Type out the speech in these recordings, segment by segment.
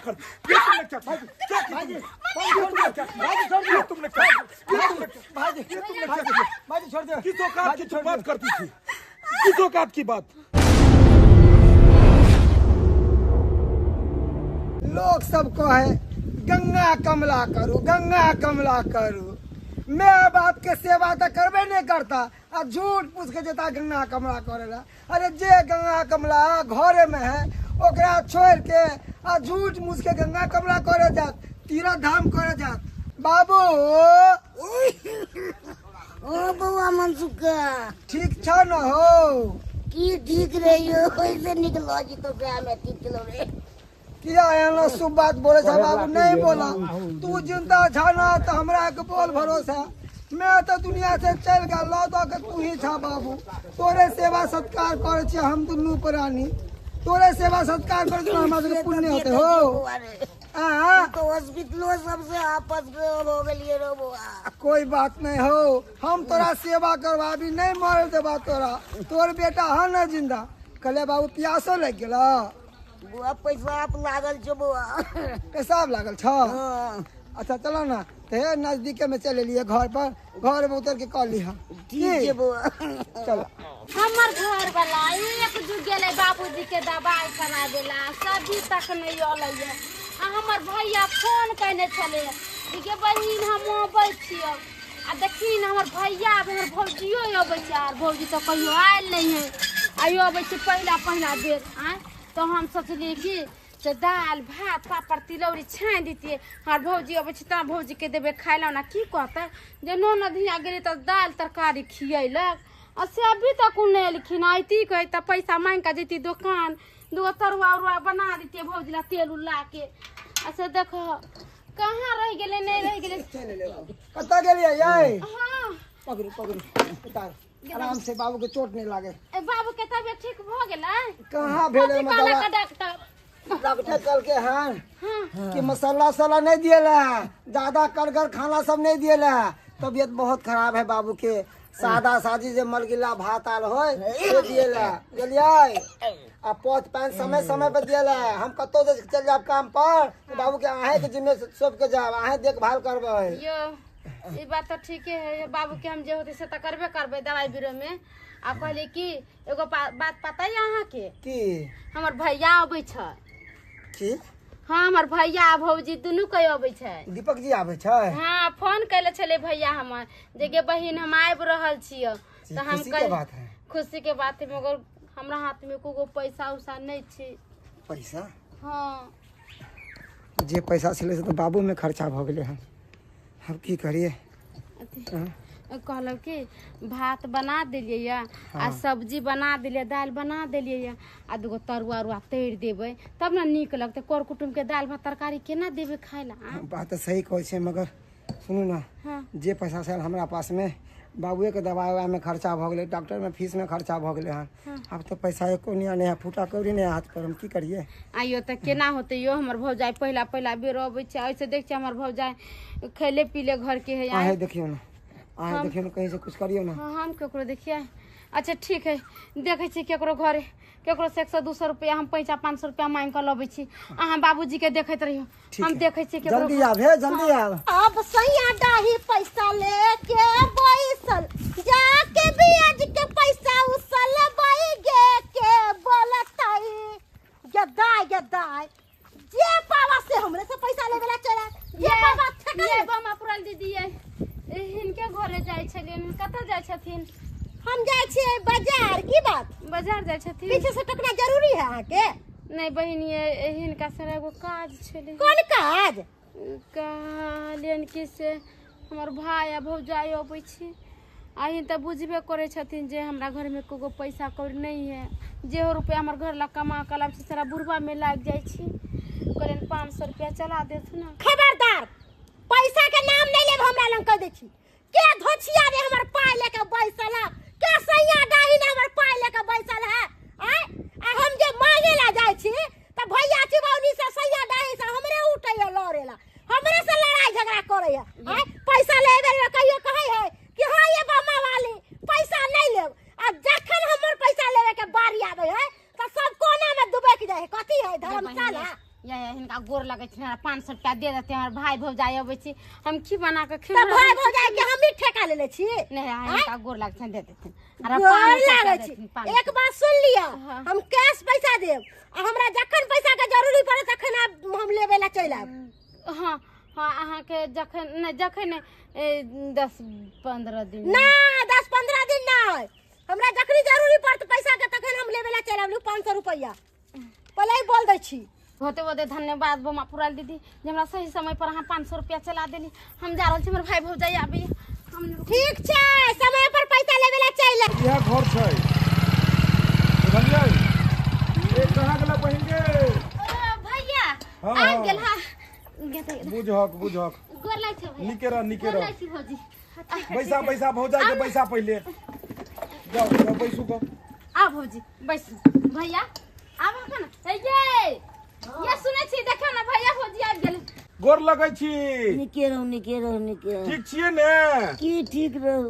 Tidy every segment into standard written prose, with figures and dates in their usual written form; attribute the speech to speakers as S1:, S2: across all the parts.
S1: कर ये तुमने क्या भाई क्या भाई तुमने क्या भाई छोड़ दिया तुमने क्या ये तुमने
S2: भाई
S1: ये तुमने क्या किया
S2: भाई छोड़ दो।
S1: किस औकात की तुम बात करती थी, किस औकात की बात?
S2: लोग सब कहे गंगा कमला करू, गंगा कमला करू। मैं बाप के सेवा तो करबे नहीं करता आ झूठ पूछ के जेता गंगा कमला करेला। अरे जे गंगा कमला घरे में है ओकरा छोड़ के आ झूठ मूछ के गंगा कमला करे जात, तीर्थ धाम करे जात। बाबू
S3: ओ बौआ मनसुख
S2: ठीक छ न हो?
S3: की ठीक रहियो, कैसे निकलो जी तो ब्याह में 3 किलो रे।
S2: किया एहन शुभ बात बोले छ बाबू? नहीं बोला। तू जिंदा छ ना तो हमरा के बोल भरोसा। मैं तो दुनिया से चल गया, लौ दो के तू ही छा बाबू। तोरे सेवा सत्कार करे छी हम दुनू प्राणी, तोरे सेवा सत्कार करे छी हमरा सबके पुण्य होते हो। आ
S3: तो हॉस्पिटलो सबसे आपस में हो गेलिए रो बौआ।
S2: कोई बात नहीं हो, हम तोरा सेवा करवाबी, नहीं मरे देबा तोरा। तोर बेटा है ना जिंदा। कहले बाबू प्यासो लग गेला?
S3: बुआ पेशाब लागल छो बौआ।
S2: पेशाब लागल छो?
S3: हाँ।
S2: अच्छा चलो ना, ते नजदीके में चल एलिए घर पर, घर में उतर के कॉल लिहा।
S3: ठीक है बौआ।
S2: चलो।
S4: हमर घर वाला एक जुग गेलै बाबूजी के दवाई करा देला, सभी तक नहीं अलै है। आ हमर भैया फोन कयने छलै के बहिन हम अबै छियौ। आ देखी न हमर भैया हमर भौजियो अबै छै, आर भौजी तऽ कहियो आयल नहीं है, आइयो अबै छै पहिला पहिला बेर। आँय तो हम सोचलियै कि से दालि भात पापड़ तिलौरी छानि दितियै। हमर भौजी अबै छै तऽ भौजीके देबै खाय लए, ओना की कहतै जे ननद हियाँ गेलै तऽ दालि तरकारी खियैलक आ से अभी तक ओ नहि एलखिन। अयती कहै तऽ पैसा माँगि कऽ जैती दोकान, दूगो तरुआ उरुआ बना दितियै भौजी लए तेल उल ला के। आ से देखो कहाँ रहि गेलै, नहि रहि गेलै।
S2: कतऽ गेलियै यै?
S4: हाँ।
S2: पकड़ू पकड़ू, उतार आराम से, बाबू के चोट नहीं लागे।
S4: ए बाबू के तबियत ठीक भ गेलै?
S2: कहाँ भेलै?
S4: कथी कहलक डॉक्टर?
S2: डॉक्टर कहलकै हन
S4: हाँ।
S2: कि मसाला वसाला नहीं दिएला, ज्यादा कड़गर खाना सब नहीं दिएला, तबियत बहुत खराब है बाबू के। सादा सादी जे मलगिला भात आल होय से दिएला, बुझलियै? आ पौध पानि समय समय पर दिएला। हम कतौ जे चल जाब काम पर तो बाबू के अहें के जिम्मे सौंप के जाब, अहें देखभाल करबै।
S4: यो ई बात तो ठीके है बाबू के, हम जे होते से तो करबे करबै दवाई बीरो में। आ कहली कि एगो बात पता है अहाँ के?
S2: की?
S4: हमर भैया अबै छै।
S2: की?
S4: हाँ हमर भैया आ भौजी दुनू के अबै छै।
S2: दीपक जी आबै छै?
S4: हाँ फोन कैले छलै भैया हमर जे गे बहिन हम आबि रहल छियै।
S2: जी,
S4: तऽ हम
S2: खुशी के बात है।
S4: खुशी के बात है, मगर हमरा हाथ में एको पैसा उसा नहीं छै।
S2: पैसा?
S4: हाँ।
S2: जे पैसा छलै से तऽ बाबू में खर्चा भऽ गेलै हन, अब की करिए?
S4: कहलक कि भात बना देलियै या आ सब्जी बना देलियै, दालि बना देलियै या आ दूगो तरुआ उरुआ तैर देबै तब ने नीक लगतै। कर कुटुम्ब के दालि भात तरकारी केना देबै खाय ला?
S2: बात तऽ सही कहै छै, मगर सुनू ना,
S4: हाँ।
S2: जे पैसा छल हमरा पास में बाबुए के दवाई उवाई में खर्चा भऽ गेलै, डॉक्टर में फीस में खर्चा भऽ गेलै हन। आब तऽ पैसा एको नहीं है, फूटा कौड़ी नहीं हाथ पर, हम की करिए?
S4: आइयो तऽ केना होतै यो? हमर भौजाइ पहिला पहिला बेर अबै छै, ऐसे देख छै हमर भौजाइ खैले पीले घर के है।
S2: अहें देखियौ ना, अहें देखियौ ना, कहीं से कुछ करियौ ना।
S4: हाँ, हम केकरो देखिए? अच्छा ठीक है, देखै छी केकरो घरे, केकरो से 100-200 रुपया हम पैसा 500 रुपया मांगि कऽ लबै छी। अहाँ बाबूजी के देखैत रहियौ, हम देखै छी केकरो।
S2: जल्दी आब हे, जल्दी आब।
S3: अब सैया डाही पैसा लेके बैसल, जाके ब्याज के पैसा उसल गे के बोलतै गदाय गदाय। जे पावा से हमरे से पैसा लेवेला चला, जे पावा ठेका
S4: ये बमा पुरल दीदी ये हिनके घरे जाइ छलियन, कतऽ जाइ छथिन?
S3: हम जाइ छियै बाजार। की बात?
S4: बाजार जाइ छथिन?
S3: पीछे से टकना जरूरी है अहाँके?
S4: नहीं बहिन, ये हिनका से एगो काज छलै।
S3: कोन काज?
S4: कहलियन कि से हमर भाई आ भौजाइ अबै छै, आ हिन तऽ बुझबे करै छथिन जे हमरा घरमे एको पैसा कौड़ी नहीं है, जे हो रुपया हमर घर ला कमा कऽ लाबै छै सारा बुढ़वा में लागि जाइ छै। कहलियन 500 रुपया चला देथुन ना।
S3: खबरदार, पैसा के नाम नहीं लेब हमरा लग, कह दै छी। के धोछिया रे हमर पाइ लेके बैसल है, के सैया डाही ने हमर पाइ लेके बैसल है? आँय, आ हम जे मांगे ला जाइ छी तऽ भैया चिबौनी से सैया डाही से हमरे उठैया लड़ेला, हमरे से लड़ाई झगड़ा करैया। आँय, पैसा लेबे ला कहियो कहै है कि हाँ ये बम्मा वाली पैसा नहीं लेब, आ जखन हमर पैसा लेबे के बारी आबै है तऽ सब कोना में डुबैक जाइ है। कथी है धर्मशाला?
S4: या या हिनका गोर लगै छै, हमरा 500 रुपया दे देते, हमर भाई भौजाई अबै छी, हम की बना के
S3: तऽ
S4: खेबै?
S3: भाय भौजाई के हम ही ठेका लेले छी।
S4: नहीं, हिनका गोर लगै छै, दे देथिन। हमरा
S3: गोर
S4: 500 रुपया
S3: लागै
S4: देथिन,
S3: छी।
S4: 500।
S3: एक बात सुन लिअ,
S4: हाँ।
S3: हम कैश पैसा देब आ हमरा जखन पैसा के जरूरी पड़े तखन आब हम लेबे ला चलि आयब।
S4: हाँ हाँ, अहाँके जखन नहि, जखन 10-15 दिन
S3: ना, 10-15 दिन नहि, हमरा जखनी जरूरी पड़त पैसा के तखन हम लेबे ला चलि आयब। 500 रुपया पहिले ही बोल दै छी।
S4: होते होते धन्यवाद बोमा पुराल दीदी जे हमरा सही समय पर अहाँ 500 रुपया चला देली। हम जा रहल छी, हमर भाई भौजाई आबैया। हम
S3: ठीक छै, समय पर पैसा लेबे ला चलि आयब।
S1: इएह घर छै, बुझलियै? ए कहाँ गेला बहिन गे?
S4: भैया
S1: हाँ,
S4: आबि
S1: हाँ।
S4: गेल। हाँ, गेल।
S1: बुझहक बुझहक।
S4: गोर लागै छै भैया।
S1: निके रह, निके
S4: गोर
S1: रह।
S4: लागै छी भौजी।
S1: बैसा बैसा, भौजाई के बैसा पहिले। जाओ जाओ, बैसू गो।
S4: आ भौजी बैसू। भैया आब अखन ये ये सुनै छी, देखियौ ने भैया भौजी आबि गेल।
S1: गोर लगै छी।
S5: निके रहू, निके रहू, निके रहू।
S1: ठीक छियै ने?
S5: की ठीक रहू,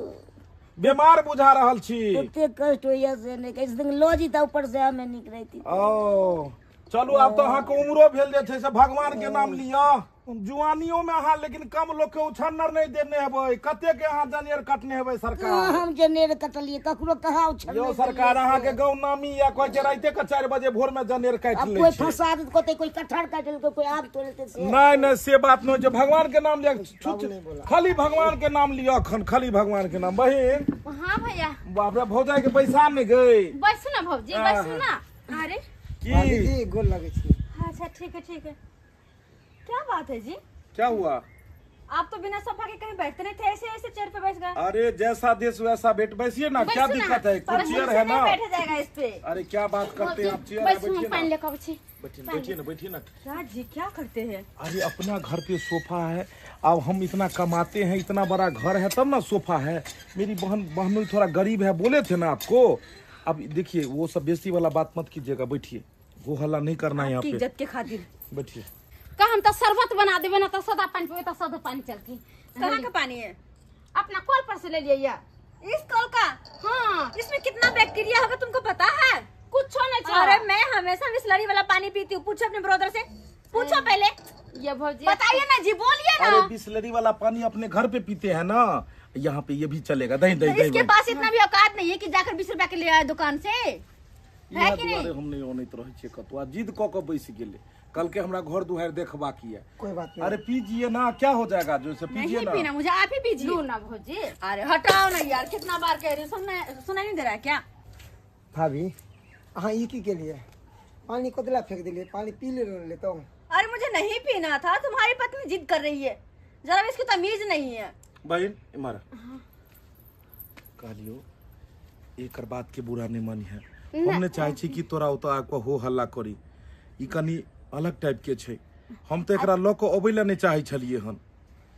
S1: बीमार बुझा रहल छी।
S5: ओते कष्ट होइया से नहि कैसे दिन लो जीता, ऊपर से हमें निक रहती।
S1: ओ चलू, आब तऽ अहाँके उमरो भेल जे छै से भगवान के नाम लिअ। जुआनियो में अहाँ लेकिन कम लोक के उछन्नर नहि देने हेबै। कते के अहाँ जनेर कटने हेबै सरकार?
S5: हम जनेर कटलियै, ककरो कहाँ उछन्नर
S1: यौ सरकार, अहाँके गाँव नामी या कहै छै राइते के 4 बजे भोर में जनेर काटि
S5: आब
S1: लै
S5: कोई
S1: छै।
S5: फंसा देत, कोई कोई कटहर काटि लेलकै, कोई आम तोड़ि लेलकै से।
S1: नहि नहि, से बात नहि छै। भगवान के नाम लिअ, छुछ खाली भगवान के नाम लिअ अखन, खाली भगवान के नाम। बहिन।
S4: हाँ भैया।
S1: बाप रे, भौजाई के पैसा नहि गई।
S4: बैसू ना भौजी, बैसू ना।
S6: अरे
S1: की
S2: भाभी जी गोर लगै छी।
S6: अच्छा ठीक है ठीक है, क्या बात है जी?
S1: क्या हुआ?
S6: आप तो बिना सोफा के कहीं बैठते नहीं थे, ऐसे ऐसे चेयर पे बैठ गए।
S1: अरे जैसा देश वैसा भेंट, बैसिए ना, क्या
S4: बैसू ना।
S1: दिक्कत है?
S6: पर
S1: कुछ चेयर
S6: मुझसे
S1: है
S6: नहीं
S1: ना।
S6: बैठा जाएगा इस पे।
S1: अरे क्या बात करते हैं आप, चेयर है,
S4: बैसू, हम
S1: बैठिए
S4: पानी
S1: ना,
S4: लेके अबै छी।
S1: बैठिए बैठिए ना, बैठिए ना।
S6: क्या जी क्या करते हैं?
S1: अरे अपना घर पे सोफा है, अब हम इतना कमाते हैं, इतना बड़ा घर है तब ना सोफा है। मेरी बहन बहनोई थोड़ा गरीब है, बोले थे ना आपको। अब देखिए वो सब बेइज्जती वाला बात मत कीजिएगा, बैठिए, वो हल्ला नहीं करना है यहाँ
S6: आपकी
S1: पे,
S6: इज्जत के खातिर
S1: बैठिए।
S4: का हम तो शरबत बना देबे ना, तो सदा पानी पीबे, तो सदा पानी चलते।
S6: कहाँ का पानी है?
S4: अपना कल पर से ले लिए या।
S6: इस कल का?
S4: हाँ।
S6: इसमें कितना बैक्टीरिया होगा तुमको पता है?
S4: कुछ नहीं छा।
S6: अरे मैं हमेशा बिस्लरी वाला पानी पीती हूँ, पूछो अपने ब्रदर से, पूछो पहले।
S4: ये भौजी
S6: बताइए ना जी, बोलिए ना।
S1: अरे बिस्लरी वाला पानी अपने घर पे पीते हैं ना, यहाँ पे ये भी चलेगा। दही दही
S6: तो
S1: दही
S6: इसके पास इतना भी औकात नहीं है कि जाकर 20 रुपया के ले आए दुकान से, है कि
S1: दुआरे
S6: नहीं?
S1: हम नहीं अनैत रहै छियै कतौ, आ जिद कऽ के बैस गेलै। कल के हमरा घर दुआरि देखबाक ये।
S2: कोई बात नहीं।
S1: अरे पीजिए ना, क्या हो जाएगा जो से पीजिए
S6: नहीं
S1: ना।
S6: पीना मुझे, आप ही पीजिए।
S4: लू ना भौजी।
S6: अरे हटाओ ना यार, कितना बार कह रही हूँ, सुना नहीं दे रहा है क्या?
S2: भाभी अहाँ ई की केलियै? पानी कतला फेंक देलियै? पानी पी ले लेतौ।
S6: अरे मुझे नहीं पीना था, तुम्हारी पत्नी जिद कर रही है, जरा भी इसकी तमीज नहीं है।
S1: बहिन इमहर कहलियो एकर बात के बुरा नहीं मानी है। हम ने चाहे छी कि तोरा ओतऽ आबि कऽ हो हल्ला करी, ई कनी अलग टाइप के छै। हम तऽ एकरा लऽ कऽ अबै लए नहि चाहै छलियै हन।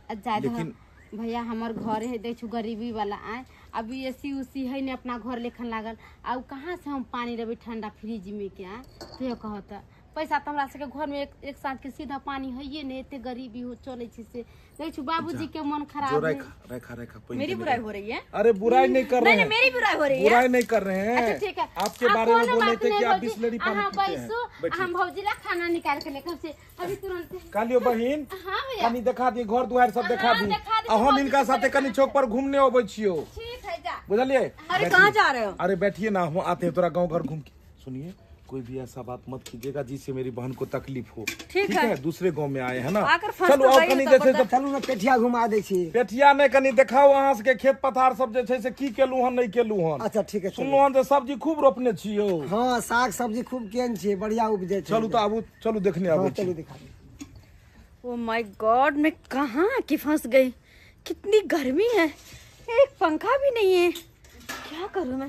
S4: लेकिन
S1: लेकिन
S4: भैया हमर घर है दै छु गरीबी वाला आए, अभी एसी उसी है नहीं, अपना घर लेखन लागल, आ उ कहाँ से हम पानी लेबै ठंडा फ्रिज में के? आए तो कहो तऽ पैसा तऽ हमरा सबके घर में एक साँझ के सीधा पानी हैये नहीं, एते गरीबी हो चलै छै से दै छु बाबूजी के मन
S1: जो
S4: खराब है।
S1: रेखा रेखा रेखा पानि
S6: मेरी
S1: देने
S6: बुराई
S1: रहे।
S6: हो रही है?
S1: अरे बुराई नहीं कर रहे
S6: नहीं
S1: हैं,
S6: मेरी बुराई हो रही है।
S1: बुराई नहीं कर रहे हैं।
S4: अच्छा ठीक है,
S1: आपके
S4: आ,
S1: बारे में
S4: कोनो
S1: बोल रहे
S4: बात
S1: थे
S4: नहीं
S1: कि आप
S4: भौजी,
S1: बिस्लरी पानी
S4: अहाँ
S1: पीते हैं।
S4: बैसू,
S1: बैठिए।
S4: हम भौजी ला खाना निकाल के लेकर से अभी तुरंत।
S1: कहलियो बहिन
S4: हाँ भैया।
S1: कनी देखा दी घर दुआर सब देखा
S4: हाँ,
S1: दी,
S4: देखा दी,
S1: आ हम
S4: भौजी
S1: इनका
S4: के
S1: साथे कनी चौक पर घूमने अबै छियो,
S4: ठीक है जा।
S1: बुझलिए?
S6: अरे कहाँ जा रहे हो?
S1: अरे बैठिए ना, हम आते हैं तोरा गांव घर घूम के। सुनिए कोई भी ऐसा बात मत कीजिएगा जिससे मेरी बहन को तकलीफ हो,
S6: ठीक है?
S1: दूसरे गांव में आए हैं ना।
S6: आकर फंस
S1: चलू
S6: तो
S1: आओ
S6: गई
S1: कनी
S6: हो
S1: जे छै
S6: जबरदस्त।
S2: चलू ना पेठिया घुमा दै छी।
S1: पेठिया ने कनी देखाओ अहाँ सबके खेत पथार सब जे छै से की केलू हन नहीं केलू हन।
S2: अच्छा ठीक है, चलू।
S1: सुनलहुँ हन जे सब्जी खूब रोपने छियो।
S2: हाँ साग सब्जी खूब केहन छै, बढ़िया उपजै छै।
S1: चलू तऽ आबू, चलू देखने
S2: हाँ
S1: आबू।
S2: चलू देखा दी।
S6: ओ my God, मैं कहाँ की फंस गई, कितनी गर्मी है, एक पंखा भी नहीं है, क्या करूँ मैं?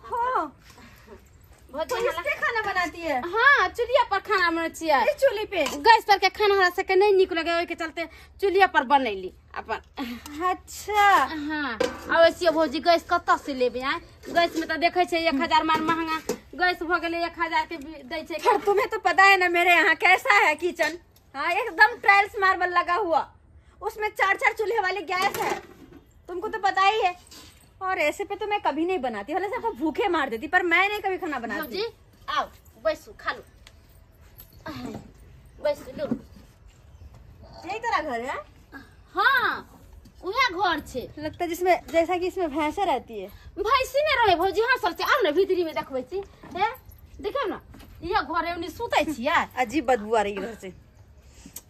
S6: हाँ
S4: भौजी
S6: तो इस पे खाना बनाती है?
S4: हाँ चूल्हा पर खाना बनै छियै।
S6: इस चूल्हे पे?
S4: गैस पर के खाना हमरा सबके नहीं नीक लगे, ओहि के चलते चूल्हा पर बनैली अपन।
S6: अच्छा।
S4: हाँ आ वैसे भौजी गैस कतऽ से लेबै? आय गैस में तऽ देखै छै 1000 मार महंगा गैस भऽ गेलै, 1000 के दै छै।
S6: पर तुम्हें तो पता है ना मेरे यहाँ कैसा है किचन। हाँ एकदम टाइल्स मार्बल लगा हुआ, उसमें 4-4 चूल्हे वाली गैस है, तुमको तो पता ही है। और ऐसे पे तो मैं कभी नहीं बनाती, भले सबको भूखे मार देती पर मैं नहीं कभी खाना बनाती।
S4: भौजी आओ बैसू खा लो। बैस लो।
S6: यही तेरा घर है?
S4: हाँ उहे घर छे।
S6: लगता है जिसमें जैसा कि इसमें भैंसे रहती है।
S4: भैंसी ने रहे भौजी। हाँ सर आउ ने भीतरी में देखबै छी। हे देखियौ ना इहे घर है, ओनी सुतै छियै।
S6: अजीब बदबू आ रही है घर से,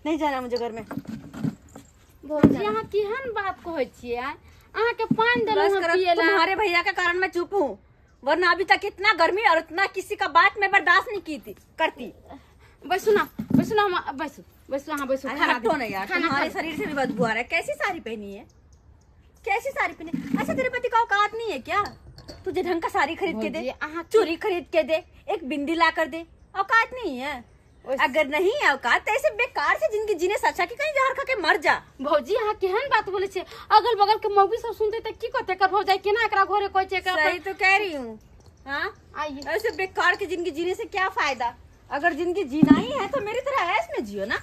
S6: नहीं जाना मुझे घर में।
S4: भौजी अहाँ केहन बात कहै छियै? अहाँ के पानि देलहुँ
S6: बस करो,
S4: पियै ला।
S6: तुम्हारे भैया के कारण मैं चुप हूँ, वरना अभी तक इतना गर्मी और इतना किसी का बात मैं बर्दाश्त नहीं की थी करती।
S4: बैसू ना, बैसू ना, हम बैसू बैसू, अहाँ बैसू।
S6: अरे
S4: खाना
S6: हटो ना यार,
S4: खाना
S6: तुम्हारे
S4: खा।
S6: शरीर से भी बदबू आ रहा है। कैसी साड़ी पहनी है, कैसी साड़ी पहनी? अच्छा तेरे पति का औकात नहीं है क्या? तुझे ढंग का साड़ी खरीद के दे,
S4: भौजी, अहाँ
S6: चूड़ी खरीद के दे, एक बिंदी ला कर दे, औकात नहीं है? अगर नहीं है औकात तो ऐसे बेकार से जिंदगी जीने से अच्छा कि कहीं जहर खा के मर जा।
S4: भौजी अहाँ केहन बात बोलै छियै? अगल बगल के मौगी सब सुनते त की कहते, एकर भौजाई केना एकरा घरे कहै छै एकरा
S6: सही तो कह रही हूँ। हाँ
S4: आइए।
S6: ऐसे बेकार की जिंदगी जीने से क्या फायदा? अगर जिंदगी जीना ही है तो मेरी तरह ऐस में जियो ना,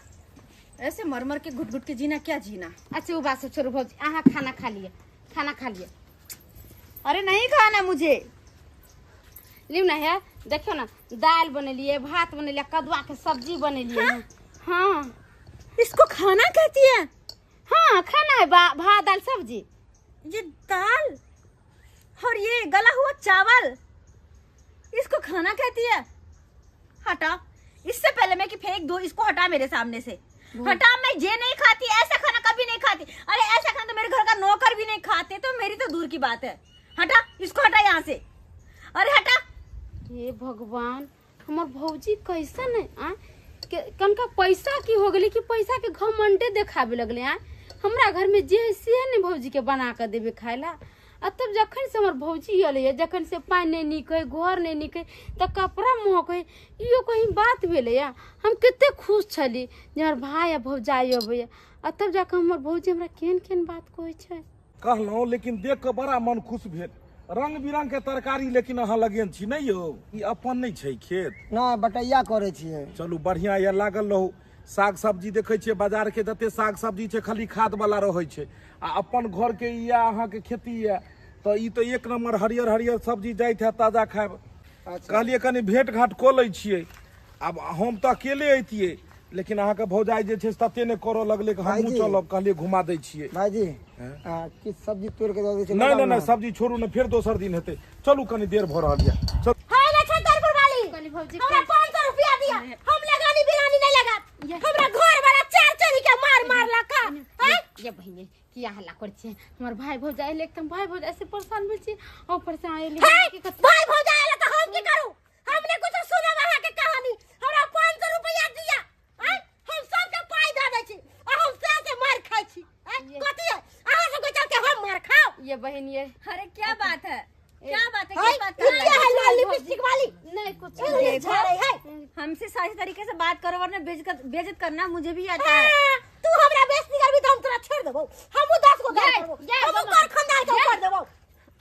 S6: ऐसे मर मर के घुट घुट के जीना क्या जीना।
S4: अच्छा वो बात सब छोड़ू भौजी, अहाँ खाना खा लिअ, खाना खा लिअ।
S6: अरे नहीं खाना मुझे।
S4: लिउ ना है, देखियौ ना दालि बनेलियै, भात बनेलियै, कदुआ के सब्जी बनेलियै। हाँ
S6: इसको खाना कहती है?
S4: हाँ खाना है, भात दाल सब्जी।
S6: ये दाल और ये गला हुआ चावल, इसको खाना कहती है? हटा, इससे पहले मैं कि फेंक दो इसको, हटा मेरे सामने से, हटा। मैं ये नहीं खाती, ऐसा खाना कभी नहीं खाती। अरे ऐसा खाना तो मेरे घर का नौकर भी नहीं खाते, तो मेरी तो दूर की बात है। हटा इसको, हटा यहाँ से, अरे हटा।
S4: हे भगवान, हमर भौजी कैसन है? आ कनका पैसा की हो गेलै कि पैसा के घमंडे देखाबे लगले? आ हमरा घर में जे है से ने भौजी के बना के देबे खाय ला। आ तब जखन से हमर भौजी अयलै, जखन से पानि नहि नीक है, घर नहि नीक है, तऽ कपड़ा महक है, इहो कहीं बात भेलै? आ हम कते खुश छली जे हमर भाय आ भौजाई अबैया, आ तब जाके हमर भौजी हमरा केहन केहन बात कहै छै।
S1: कहलहुँ लेकिन देख के बड़ा मन खुश भेल। रंग बिरंग के तरकारी लेकिन अहाँ लगेन छी नहीं यौ? ई अपन नहीं छै खेत
S2: ना, बटैया करै छियै।
S1: चलू बढ़िया यऽ, लागल रहू। साग सब्जी देखै छियै बाजार के जते साग सब्जी छै खाली खाद वाला रहै छै, आ अपन घर के ई यऽ अहाँके खेती यऽ, तऽ ई तऽ एक नंबर हरियर हरियर सब्जी जाइत है, ताजा खायब।
S2: अच्छा।
S1: कहलियै कनि भेंट घाट कऽ लै छियै। आब हम तऽ अकेले अयतियै, लेकिन अहाँके भौजाई जे छै से तते नहि करऽ लगलै कि हमहूँ
S2: भाईजी।
S1: चलब, कहलियै घुमा दै छियै।
S2: भाईजी किछु सब्जी तोड़ के दऽ दै छै।
S1: नहि
S2: लगाउ
S1: नहि
S2: ना।
S1: नहि, सब्जी छोड़ू ने, फेर दोसर दिन हेतै। चलू कनि देर भऽ रहल यऽ, चलू।
S3: हाय ना छतरपुर वाली,
S4: कहली भौजी
S3: हमरा 500 रुपया दिया, हम लगानी बिरानी नहीं लगा। हमरा घर वाला चार चोरी के मार मारलक हैं।
S4: ये बहिनी किया हल्ला करै छियै? हमर भाय भौजाई एलै, एकदम भाय भौजाई से परेशान भेल छी, आ ऊपर से अहाँ एलियै।
S3: हे भाय भौजाई आएला त हम की करू? हमने कुछ सुनब अहाँ के कहानी। हमरा 500 रुपया दिया, हैं, हम सबके पाई दऽ दै छी आ हम से से मार खाइ छी। हैं, कथी है अहाँ सबके चलते हम मार खाओ?
S4: ये बहिन ये
S6: अरे क्या बात है, क्या बात है,
S3: है
S6: क्या बात
S3: ई
S6: कर
S3: क्या है लाल लिपस्टिक वाली?
S4: नहीं कुछ
S3: इंग्लिश झाड़े है।
S6: हमसे सही तरीके से बात करो, वरना बेइज्जत करना मुझे भी आता है।
S3: हाँ, तू हमरा बेइज्जती करबी त हम तोरा छोड़ देबौ। हमहू 10 गो गाल करबौ, हमहू कर खानदान के ऊपर देबौ।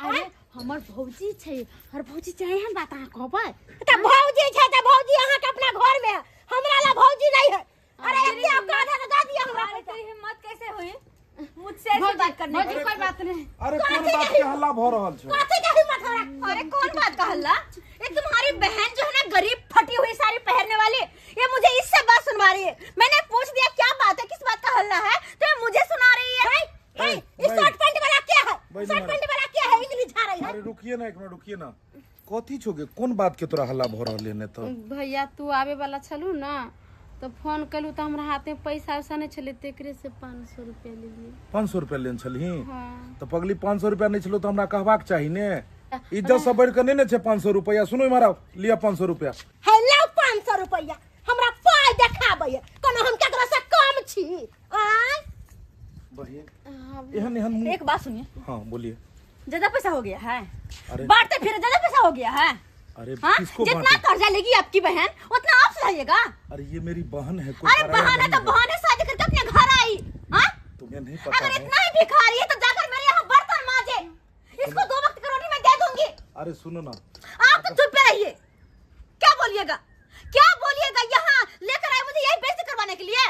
S4: अरे हमर भौजी छै, हमर भौजी छै, एहन बात अहाँ कहबै?
S3: त भौजी छै त भौजी अहाँ के अपना घर में है, हमरा ला भौजी नहीं है। अरे एते औकात है त दऽ दिअ हमरा
S6: अरे
S3: पैसा।
S6: तेरी हिम्मत कैसे हुई मुझसे ऐसे बात करने
S4: भौजी
S6: की?
S4: कोई बात नहीं।
S1: अरे कोन बात के हल्ला भऽ रहल छै?
S3: कथी के हिम्मत हमरा?
S6: अरे कौन बात का हल्ला? ये तुम्हारी बहन जो है ना, गरीब फटी हुई साड़ी पहनने वाली, ये मुझे इससे बात सुनवा रही है। मैंने पूछ दिया क्या बात है, किस बात का हल्ला है, तो ये मुझे सुना रही है।
S3: हे, हे, ई शर्ट पैंट वाला क्या है?
S1: भाई,
S3: शर्ट पैंट वाला क्या है? इंग्लिश झा रही है।
S1: अरे रुकिए ना, एक मिनट रुकिए ना। कथी छोगे, कोन बात के तोरा हल्ला भऽ रहल है? तऽ
S4: भैया तू आबे वाला छलू ना, तो फोन कलू तो हमरा हाथ में पैसा वैसा नहीं छलै, तेकरे से 500 रुपया लेलियै।
S1: 500 रुपया लेने छलही?
S4: हाँ।
S1: तऽ पगली 500 रुपया नहि छलो तऽ हमरा कहबाक चाही ने। इज्जत से बढ़ि कऽ नहि ने छै 500 रुपया। सुनू इम्हर आउ, लिअ 500 रुपया।
S3: हे लाउ 500 रुपया, हमरा पाई देखाबै है। कोनो हम केकरो से कम छी? आय
S1: बहिन एहन एहन मुँह।
S6: एक बात सुनिए।
S1: हाँ बोलिए।
S6: ज्यादा पैसा हो गया है,
S1: अरे
S6: बांटते फिर ज्यादा पैसा हो गया है।
S1: अरे
S6: हाँ?
S1: किसको
S6: जितना
S1: बांटे?
S6: कर्जा लेगी आपकी बहन उतना आप सहाइएगा।
S1: अरे ये मेरी बहन है, कोई
S6: अरे
S1: पराया
S6: बहन है
S1: नहीं
S6: तो बहन है, शादी करके अपने घर आई। हाँ?
S1: तुम्हें नहीं पता
S6: अगर
S1: है।
S6: इतना ही भिखारी है तो जाकर मेरे यहाँ बर्तन मांजे, इसको 2 वक्त की रोटी मैं दे दूंगी।
S1: अरे सुनो ना,
S6: आप तो चुप पे रहिए। क्या बोलिएगा, क्या बोलिएगा? यहाँ लेकर आए मुझे यही बेइज्जती करवाने के लिए?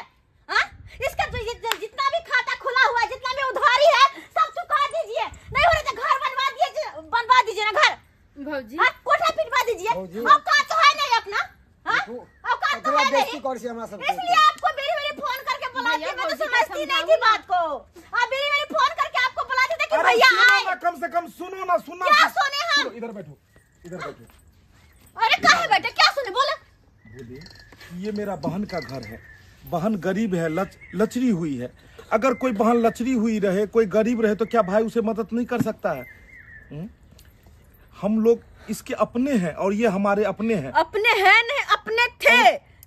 S6: हाँ? इसका जो जितना भी खाता खुला हुआ है, जितना भी उधारी है, सब चुका दीजिए। नहीं हो रहा तो घर बनवा दीजिए, बनवा दीजिए ना घर।
S4: भौजी
S6: हाँ, कोठा पिटवा दीजिए।
S2: भौजी।
S6: औकात तो है नहीं अपना। हाँ?
S2: देखो।
S6: औकात औकात तो है नहीं,
S2: हमरा सब,
S6: इसलिए आपको मेरी मेरी फोन करके बुलाती। मैं तो समझती नहीं थी बात को। आप मेरी मेरी फोन करके आपको बुलाते थे कि भैया आए।
S1: कम से कम सुनो ना, सुनो
S6: क्या सुने हम?
S1: इधर बैठो, इधर बैठो।
S6: अरे काहे बैठे, क्या सुने बोला?
S1: बोले ये मेरा बहन का घर है, बहन गरीब है, लचरी हुई है। अगर कोई बहन लचरी हुई रहे, कोई गरीब रहे, तो क्या भाई उसे मदद नहीं कर सकता है? हम लोग इसके अपने हैं और ये हमारे अपने हैं।
S6: अपने हैं नहीं, अपने थे।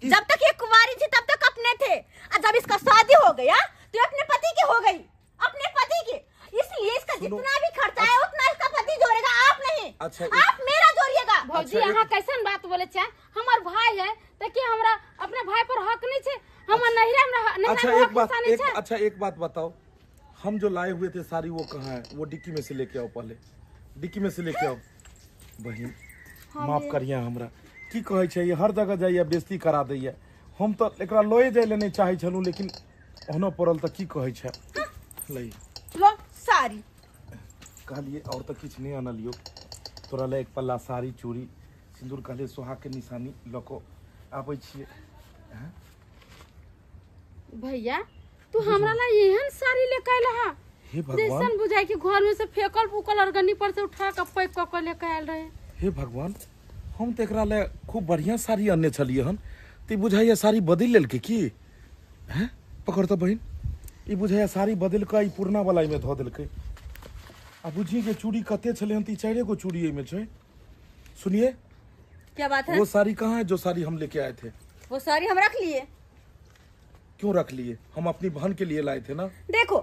S6: जब तक ये कुंवारी थी तब तक अपने थे, और जब इसका शादी हो गया तो अपने पति की हो गई, अपने पति की। इसलिए इसका जितना भी खर्चा है उतना इसका पति जोड़ेगा, आप नहीं।
S1: अच्छा,
S6: आप मेरा जोड़िएगा।
S4: भौजी यहाँ कैसन बात बोले छे? हमार भाई है तो कि हमरा अपने भाई पर हक नहीं छे? हमर नहिरा हमरा
S1: अच्छा
S4: नहिरा
S1: एक बात
S4: नहीं
S1: एक,
S4: छे?
S1: अच्छा एक बात बताओ, हम जो लाए हुए थे साड़ी वो कहाँ है? वो डिक्की में से लेके आओ, पहले डिक्की में से लेके आओ। बहन माफ करिए हमरा, की कहै छै हर जगह जाइए बेइज्जती करा दैया। हम तो एकरा लए जाय ले नहीं चाहै छलहुँ, लेकिन ओहनो पड़ल तऽ की कहै छै। लई
S6: लो साड़ी
S1: कहलिए और तऽ किछु नहीं अनलियो, तोरा ले एक पल्ला साड़ी चूड़ी सिन्दूर कहलिए सोहाग के निशानी लऽ कऽ आबै छियै।
S4: भैया तू हमरा ला एहन साड़ी लेके आयल हा?
S1: हे भगवान,
S4: जैसन बुझाय कि घर में से फेकल फूकल अरगनी पर से उठा के पैक कऽ के लेके आयल रहे।
S1: हे भगवान, हम तऽ एकरा ले खूब बढ़िया साड़ी अनने छलियै हन, तऽ बुझाइया साड़ी बदलि लेलकै की? हैं पकड़ तऽ बहिन, ई बुझाइया साड़ी बदलि कऽ ई पुरना वाला एहिमे धऽ देलकै। आ बुझिए जे चूड़ी कते छलै हन, तऽ ई 4 गो चूड़ी एहिमे छै। सुनिए
S6: क्या बात है?
S1: वो साड़ी कहाँ है जो साड़ी हम लेके आए थे?
S6: वो साड़ी हम रख लिए।
S1: क्यों रख लिए? हम अपनी बहन के लिए लाए थे ना।
S6: देखो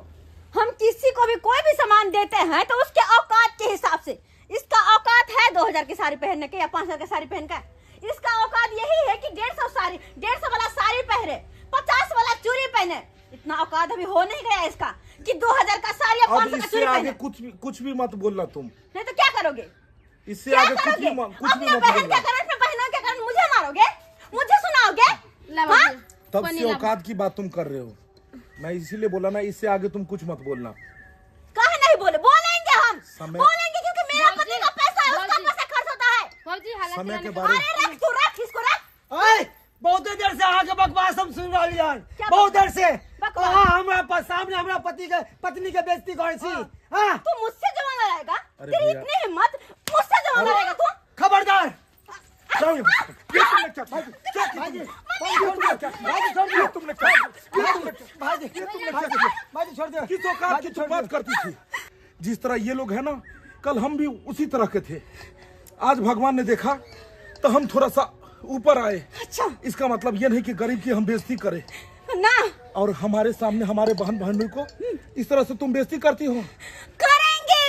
S6: हम किसी को भी कोई भी सामान देते हैं तो उसके औकात के हिसाब से। इसका औकात है 2000 की साड़ी पहनने के या 5000 की साड़ी पहन का। इसका औकात यही है कि 150 साड़ी, 150 वाला साड़ी पहने, 50 वाला चूड़ी पहने। इतना औकात अभी हो नहीं गया इसका कि 2000 का साड़ी या 500 का चूड़ी पहने।
S1: कुछ भी मत बोलना तुम,
S6: नहीं तो क्या करोगे?
S1: इससे आगे कुछ भी मत
S6: अपने बहन के कारण, अपने बहनों के कारण मुझे मारोगे, मुझे सुनाओगे?
S1: तब से औकात की बात तुम कर रहे हो। मैं इसीलिए बोला ना, इससे आगे तुम कुछ मत बोलना।
S6: काहे नहीं बोले? बोलेंगे हम, बोलेंगे क्योंकि मेरा पति का पैसा है, उसका पैसा खर्च होता है।
S1: समय के बारे।
S6: अरे रख तू, रख इसको रख।
S2: ओए बहुत देर से अहाँ के बकवास हम सुन रहली हन, बहुत देर से। अहाँ हमरा पर सामने हमरा पति के पत्नी के बेइज्जती करै छी। हां
S6: तू मुझसे जवान लड़ाएगा? तेरी इतनी हिम्मत, मुझसे जवान लड़ाएगा तू?
S2: खबरदार।
S1: जाओ ये तुमने क्या भाई, भाई तुमने क्या
S2: भाई, भाई छोड़ दो।
S1: किस औकात की तुम बात करती थी? जिस तरह ये लोग है ना, कल हम भी उसी तरह के थे। आज भगवान ने देखा तो हम थोड़ा सा ऊपर आए।
S6: अच्छा,
S1: इसका मतलब ये नहीं कि गरीब की हम बेइज्जती करें
S6: ना।
S1: और हमारे सामने हमारे बहन बहनों को इस तरह से तुम बेइज्जती करती हो?
S6: करेंगे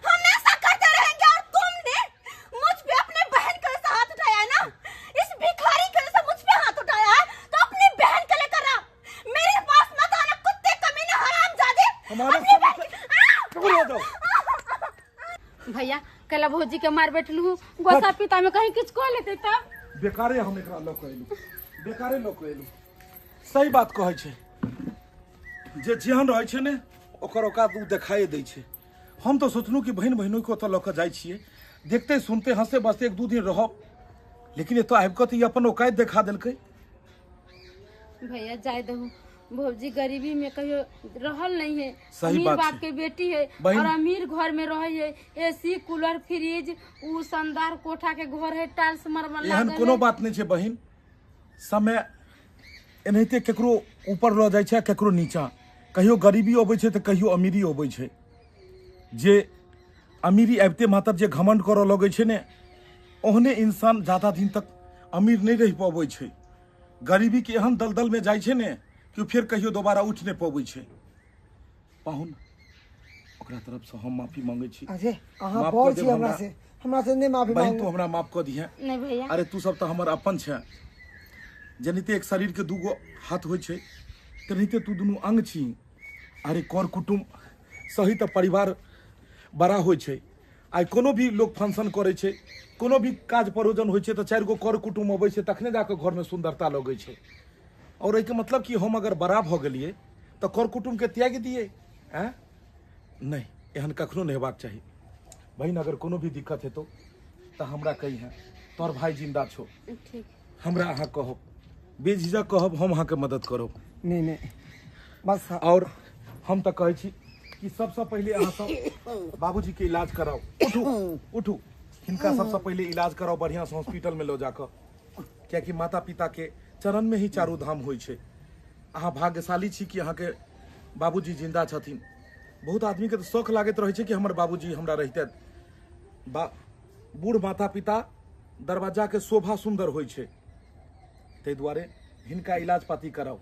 S6: हम, ऐसा करते रहेंगे। और तुमने मुझ पे अपने बहन के जैसा हाथ उठाया ना, इस भिखारी के जैसा मुझ पे हाथ उठाया है, तो अपनी बहन को लेकर आ, मेरे पास मत आना कुत्ते कमीने हरामजादे।
S1: हमारे
S4: भैया कल भौजी के मार बैठलू, गोसा पिता में कहीं किछु कह लेते तब
S1: बेकारे हम एकरा लऽ कऽ एलू, बेकारे लऽ कऽ एलू। सही बात कहै छै, जे जेहन रहै छै ने ओकर औकात ओ देखाए दै छै। हम तऽ सोचलहुँ कि बहिन बहिनोइके ओतऽ लऽ कऽ जाइ छियै, देखते सुनते हंसते बसते 1-2 दिन रहब, लेकिन एतऽ आबि कऽ तऽ ई अपन औकात देखा देलकै।
S4: भैया जाय दहु, भौजी गरीबी में कहियो रहल नहीं है।
S1: सही
S4: अमीर
S1: बात
S4: बाप
S1: है।
S4: के बेटी है
S1: बहन-
S4: और अमीर घर में रहे है, एसी कूलर फ्रिज उ शानदार कोठा के घर है, टाइल्स मार्बल
S1: एहन
S4: लागल
S1: कोनो
S4: है।
S1: बात नहीं छै बहिन, समय एनाहिते केकरो ऊपर लऽ जाइ छै केकरो नीचा। कहियो गरीबी अबै छै तऽ कहियो अमीरी अबै छै। जे अमीरी आबिते मात्र जे घमंड करऽ लगै छै ने, ओहने इंसान ज्यादा दिन तक अमीर नहि रहि पबै छै। गरीबी के एहन दलदल में जाइ छै ने कि फेर कहियो दोबारा उठि नहि पबै छै। पाहुन, ओकरा तरफ से हम माफी मांगै छी।
S2: अरे अहाँ
S1: माफ
S2: बड़
S1: कऽ
S2: छी
S1: देब
S2: हमरा
S1: हमरा।
S2: से, हमरा से नहीं माफी
S1: बहिन तू
S2: मांगू।
S1: हमरा माफ कऽ दिहे।
S4: नहीं भैया,
S1: अरे तू सब तऽ हमर अपन छै। जेनाहिते एक शरीर के 2 गो हाथ होइ छै, तेनाहिते तू दुनू अंग छी। अरे कर कुटुम्ब सही तऽ परिवार बड़ा होइ छै। आइ कोनो भी लोग फंक्शन करै छै, कोनो भी काज परोजन होइ छै तऽ 4 गो कर कुटुम्ब अबै छै, तखने जाकऽ घरमे सुन्दरता लगै छै। और एहिके मतलब कि हम अगर बड़ा भऽ गेलियै तऽ कर कुटुम्बके त्यागि दियै? आँय नहि, एहन कखनो नहि हेबाक चाही। बहिन अगर कोनो भी दिक्कत हेतौ तऽ हमरा कहिहेँ, तोहर भाई जिंदा छौ।
S4: ठीक
S1: हमरा अहाँ कहब। बेझिझक कहब, हम अहाँके मदद करब।
S2: नहीं नहीं बस।
S1: और हम तऽ कहै छी कि सबसँ पहिले अहाँ सब बाबूजी के इलाज कराउ। उठू उठू, हिनका सबसँ पहिले इलाज कराउ बढ़िआँ से हॉस्पिटल में लऽ जाकऽ, कियाकि माता पिता के चरण में ही चारू धाम होइ छै। अहाँ भाग्यशाली छी कि अहाँके बाबूजी जिंदा छथिन। बहुत आदमी के तऽ शौक लागैत रहै छै कि हमर बाबूजी हमरा रहितैथ। बूढ़ माता पिता दरवाजा के शोभा सुंदर होइ छै, ताहि दुआरे हिनका इलाज पाती कराउ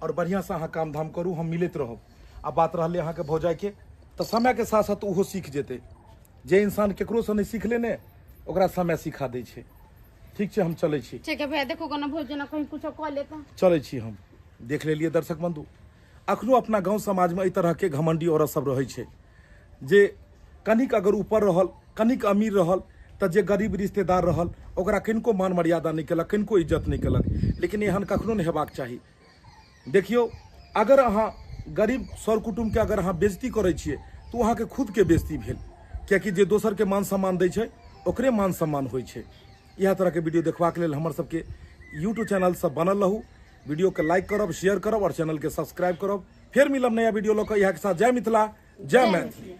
S1: और बढ़िआँ से अहाँ काम धाम करू, हम मिलैत रहब। आ बात रहलै अहाँके भौजाइके, तऽ समयके साथ साथ ओहो सीख जेतै। जे इंसान केकरोसँ नहि सीख लेने ओकरा समय सिखा दै छै। ठीक छै, हम चलै छी।
S4: ठीक है भैया, देखो कोना भौजी ना कहीं कुछो कऽ लेता।
S1: चलै छी हम। देख लेलियै दर्शक बंधु, अखनो अपना गाँव समाजमे एहि तरहके घमंडी औरत सब रहै छै जे कनिक अगर ऊपर रहल, कनिक अमीर रहल, तऽ जे गरीब रिश्तेदार रहल ओकरा किनको मान मर्यादा नहि केलक, किनको इज्जत नहि केलक। लेकिन एहन कखनो नहि हेबाक चाही। देखियौ, अगर अहाँ गरीब सर कुटुम्बके अगर अहाँ बेइज्जती करै छियै तऽ ओ अहाँके खुदके बेइज्जती भेल, कियाकि जे दोसरके मान सम्मान दै छै ओकरे मान सम्मान होइ छै। इएह तरहके वीडियो देखबाक लेल हमर सबके यूट्यूब चैनल सब बनल रहू। वीडियो के लाइक करब, शेयर करब और चैनल के सब्सक्राइब करब। फिर मिलब नया वीडियो लऽ कऽ। इएह के साथ जय मिथिला, जय मैथिली।